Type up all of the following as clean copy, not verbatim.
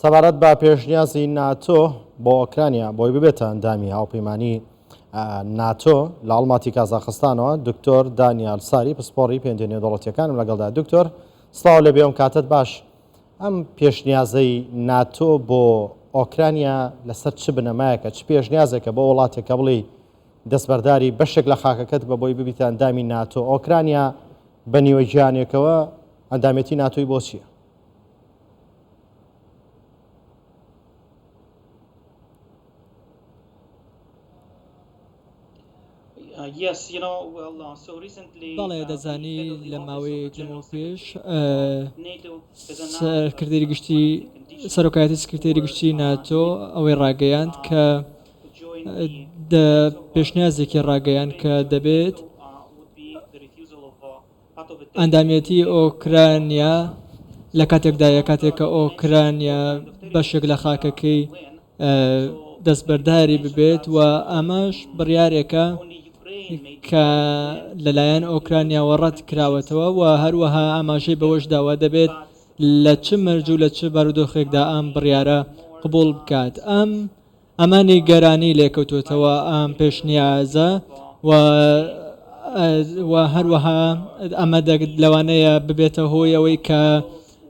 سەبارەت بە پێشنیازی ناتۆ بۆ ئۆکرانیا بۆی ببێتە ئەندامی هاوپەیمانی ناتۆ لە ئەڵماتی کازاخستانەوە دکتۆر دانیال ساری پسپۆڕی پەیوەندیە نێودەوڵەتیەکانم لەگەڵدا دکتۆر سڵاو لێ بێ ئەم کاتت باش ئەم پێشنیازەی ناتۆ بۆ ئۆکرانیا لەسەر چ بنەمایەکە چ پێشنیازێکە بۆ وڵاتێک کە بڵێی دەستبەرداری بەشێک لە خاکەکەت بە بۆی ببیتە ئەندامی ناتۆ ئۆکرانیا بە نیوە گیانێکەوە ئەندامێتی ناتۆی بۆ چییە؟ بەڵێ دەزانی لە ماوەیەک لەمەو پێش سکرتێری گشتی سەرۆکایەتی سکرتێری گشتی ناتۆ ئەوەی ڕاگەیاند کە پێشنیازێکی ڕاگەیان کە دەبێت ئەندامێتی ئۆکرانیا لە کاتێکدایە کاتێک کە ئۆکرانیا بەشێک لە خاکەکەی دەستبەرداری ببێت و ئەمەش بڕیارێکە کە لەلایەن ئۆکرانیاوە ڕەت کراوەتەوە و هەروەها ئاماژەی بەوەش داوە دەبێت لە چ مەرج و لە چ بارودۆخێکدا ئەم بڕیارە قبوڵ بکات ئەم ئەمە نیگەرانی لێکەوتووەتەوە ئەم پێشنیازە و و هەروەها ئەمە لەوانەیە ببێتە هۆی ئەوەی کە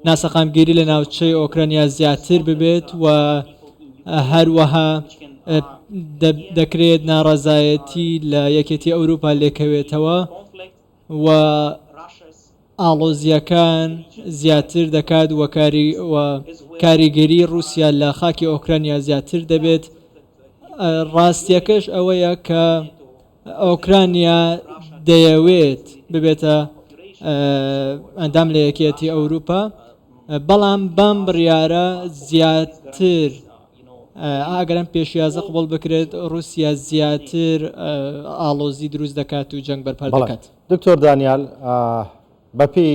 ناسەقامگیری لە ناوچەی ئۆکرانیا زیاتر ببێت و هەروەها دەکرێت ناڕەزایەتی لە یەکێتی ئەوروپا لێکەوێتەوە و ئاڵۆزییەکان زیاتر دەکات و کاریگەری ڕووسیا لە خاکی ئۆکرانیا زیاتر دەبێت. ڕاستیەکەش ئەوەیە کە ئۆکرانیا دەیەوێت ببێتە ئەندام لە یەکێتی ئەوروپا، بەڵام بەم بڕیارە زیاتر ئەگەر ئەم پێشیازە قبوڵ بکرێت ڕووسیا زیاتر ئاڵۆزی دروست دەکات و جەنگ بەرپا دەکات. دکتۆر دانیال بەپێی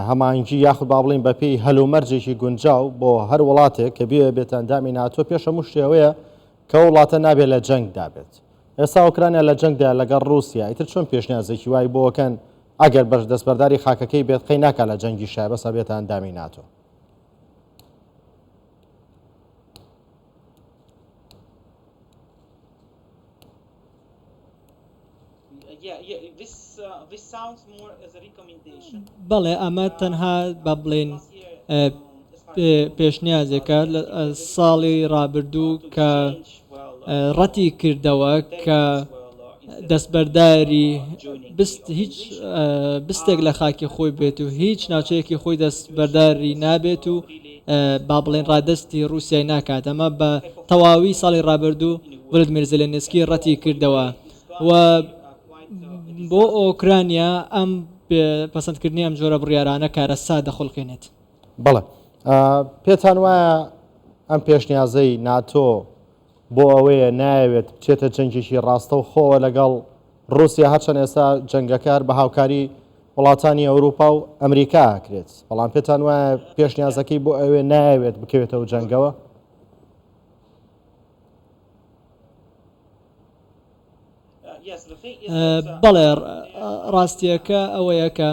هەمانگی یاخود با بڵین بەپێی هەلومەرجێکی گونجاو بۆ هەر وڵاتێک کە بێ بێتە ئەندامی ناتۆ پێش هەموو شتێوەیە کە وڵاتە نابێت لە جەنگدا بێت ئێستا ئۆکرانیا لە جەنگدا لەگەڵ رووسیا ئیتر چۆن پێشنیازێکی وای بۆکەن ئەگەر بەش دەستبەرداری خاکەکەی بێت قەی ناکا لە جەنگی شای بەسە بێتە ئەندامی ناتۆ. بەڵێ ئەمە تەنها با بڵێین پێشنیازێکە لە ساڵی ڕابردوو کە ڕەتی کردەوە کە دەستبەرداری بست هیچ بستێک لە خاکی خۆی بێت و هیچ ناوچەیەکی خۆی دەستبەرداری نابێت و با بڵێن ڕادەستی ڕووسیای ناکات ئەمە بە تەواوی ساڵی ڕابردوو ڤلادیمیر زێلێنسکی ڕەتی کردەوە و بۆ ئۆکرانیا ئەم پەسەندکردنی ئەم جۆرە بڕیارانە کارەسات دەخوڵقێنێت. بەڵێ پێتان وایە ئەم پێشنیازەی ناتۆ بۆ ئەوەیە نایەوێت بچێتە جەنگێکی ڕاستەوخۆوە لەگەڵ ڕووسیا هەرچەند ئێستا جەنگەکە هەر بە هاوکاری وڵاتانی ئەوروپا و ئەمریکا ئەکرێت بەڵام پێتان وایە پێشنیازەکەی بۆ ئەوێ نایەوێت بکەوێتەوە جەنگەوە؟ بەڵێ ڕاستیەکە ئەوەیە کە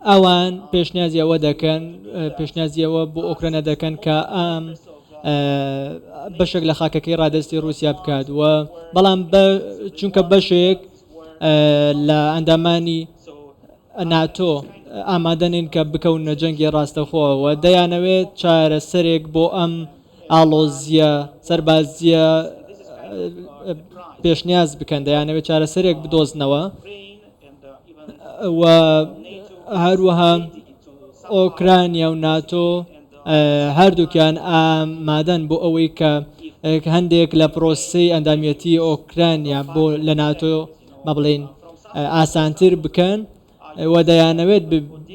ئەوان پێشنیازی ئەوە دەکەن پێشنیازی ئەوە بۆ ئۆکرانیا دەکەن کە ئەم بەشێک لە خاکەکەی ڕادستی رووسیا بکات و بەڵام چونکە بەشێک لە ئەندامانی ناتۆ ئامادەنین کە بکەونە جەنگی ڕاستەخۆوە دەیانەوێت چارەسەرێک بۆ ئەم ئاڵۆزییە سەربازییە پێشنیاز بکەن، دەیانەوێت چارەسەرێک بدۆزنەوە و هەروەها ئۆکرانیا و ناتۆ هەردووکیان ئامادەن بۆ ئەوەی کە هەندێک لە پرۆسەی ئەندامیەتی ئۆکرانیا بۆ لە ناتۆ بە بڵین ئاسانتر بکەن و دەیانەوێت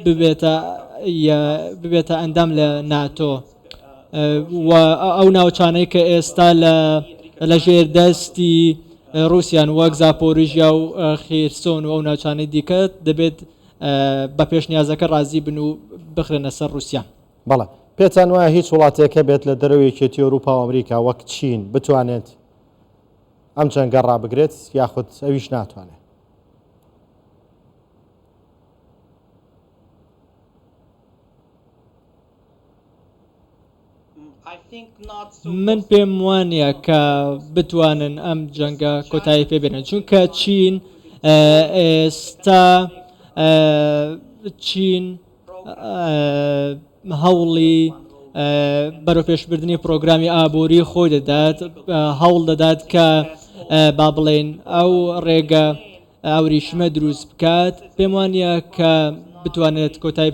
ببێتە ببێتە ئەندام لە ناتۆ و ئەو ناوچانەی کە ئێستا لە لە ژێر دەستی ڕووسیان وەک زاپۆریژیا و خیرسۆن و ئەو ناوچانەی دیکە دەبێت بە پێشنیازەکە ڕازی بن و بخرێنە سەر ڕووسیا. بەڵێ پێتان وایە هیچ وڵاتێک هەبێت لە دەرەوەی یەکێتی ئەوروپا و ئەمریکا وەک چین بتوانێت ئەم جەنگە ڕابگرێت یاخود ئەویش ناتوانێت؟ من پێم وانە کە بتوانن ئەم جەنگە کۆتایی پێبێنن چونکە چین ئێستا چین هەوڵی بەرەوپێشبردنی پرۆگرامی ئابووری خۆی دەدات هەوڵ دەدات کە با بڵێین ئەو ڕێگە ئاوریشمە دروست بکات پێم وانە کە بتوانێت کۆتایی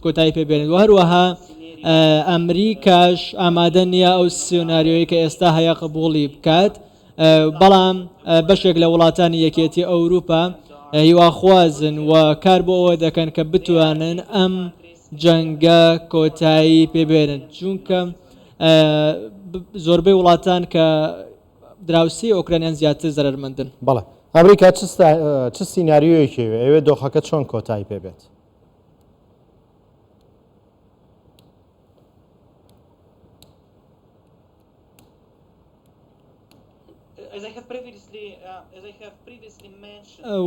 کۆتایی پێبێنێت و هەروەها ئەمریکاش ئامادە نییە ئەو سیۆناریۆی کە ئێستا هەیە قبوڵی بکات بەڵام بەشێک لە وڵاتانی یەکێتی ئەوروپا هیواخوازن و کار بۆ ئەوە دەکەن کە بتوانن ئەم جەنگە کۆتایی پێبێنن چونکە زۆربەی وڵاتان کە دراوسێی ئۆکرانیان زیاتر زەرەرمەندن. بەڵێ ئەمریکا چ سیناریۆیەکی ئەوێ دۆخەکە چۆن کۆتایی پێبێت؟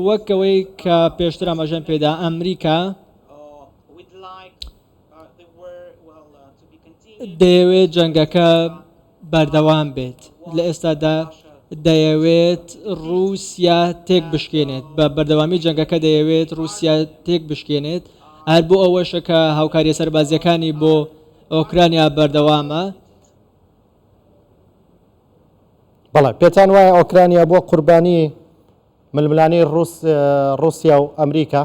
وەک ئەوەی کە پێشتر ئاماژەم پێدا ئەمریکا دەیەوێت جەنگەکە بەردەوام بێت لە ئێستادا دەیەوێت رووسیا تێک بشکێنێت بە بەردەوامی جەنگەکە دەیەوێت رووسیا تێک بشکێنێت هەر بۆ ئەوەشە کە هاوکاریە سەربازیەکانی بۆ ئۆکرانیا بەردەوامە. بەڵێ پێتان وایە ئۆکرانیا بووە قوربانی ململانێی ڕووسیا و ئەمریکا؟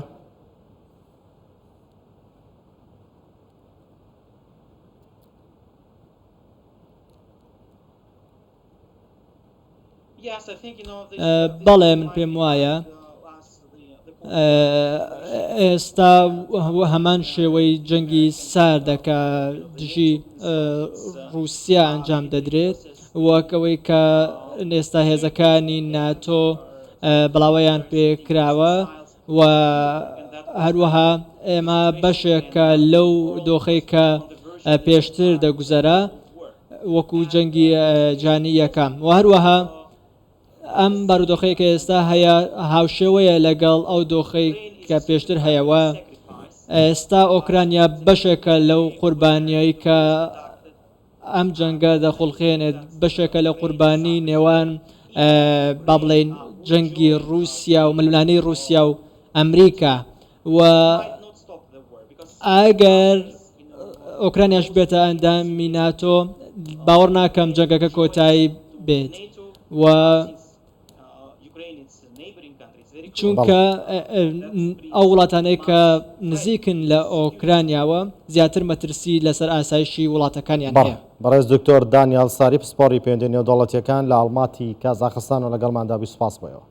بەڵێ من پێم وایە ئێستا هەمان شێوەی جەنگی ساردە کە دژی ڕووسیا ئەنجام دەدرێت وەک ئەوەی کە ئێستا هێزەکانی ناتۆ بڵاوەیان پێکراوە و هەروەها ئێمە بەشێکە لەو دۆخەی کە پێشتر دەگوزەرا وەکو جەنگی جانی یەکەم و هەروەها ئەم بارودۆخەی کە ئێستا هەیە هاوشێوەیە لەگەڵ ئەو دۆخەی کە پێشتر هەیە و ئێستا ئۆکرانیا بەشێکە لەو قوربانیایی کە ئەم جەنگە دەخوڵقێنێت بەشێکە لە قوربانی نێوان با بڵێین جەنگی رووسیا و ململانێی رووسیا و ئەمریکا و ئەگەر ئۆکرانیاش بێتە ئەندامی ناتۆ باوەڕ ناکەم جەنگەکە کۆتایی بێت و چونکە ئەو وڵاتانەی کە نزیکن لە ئۆکرانیاوە زیاتر مەترسی لەسەر ئاسایشی وڵاتەکانیان هەیە. بەڕێز دکتۆر دانیال ساری پسپۆڕی پەیوەندیە نێودەوڵەتیەکان لە ئاڵماتی کازاخستانەوە لەگەڵماندا بووی سوپاس بۆ ئێوە.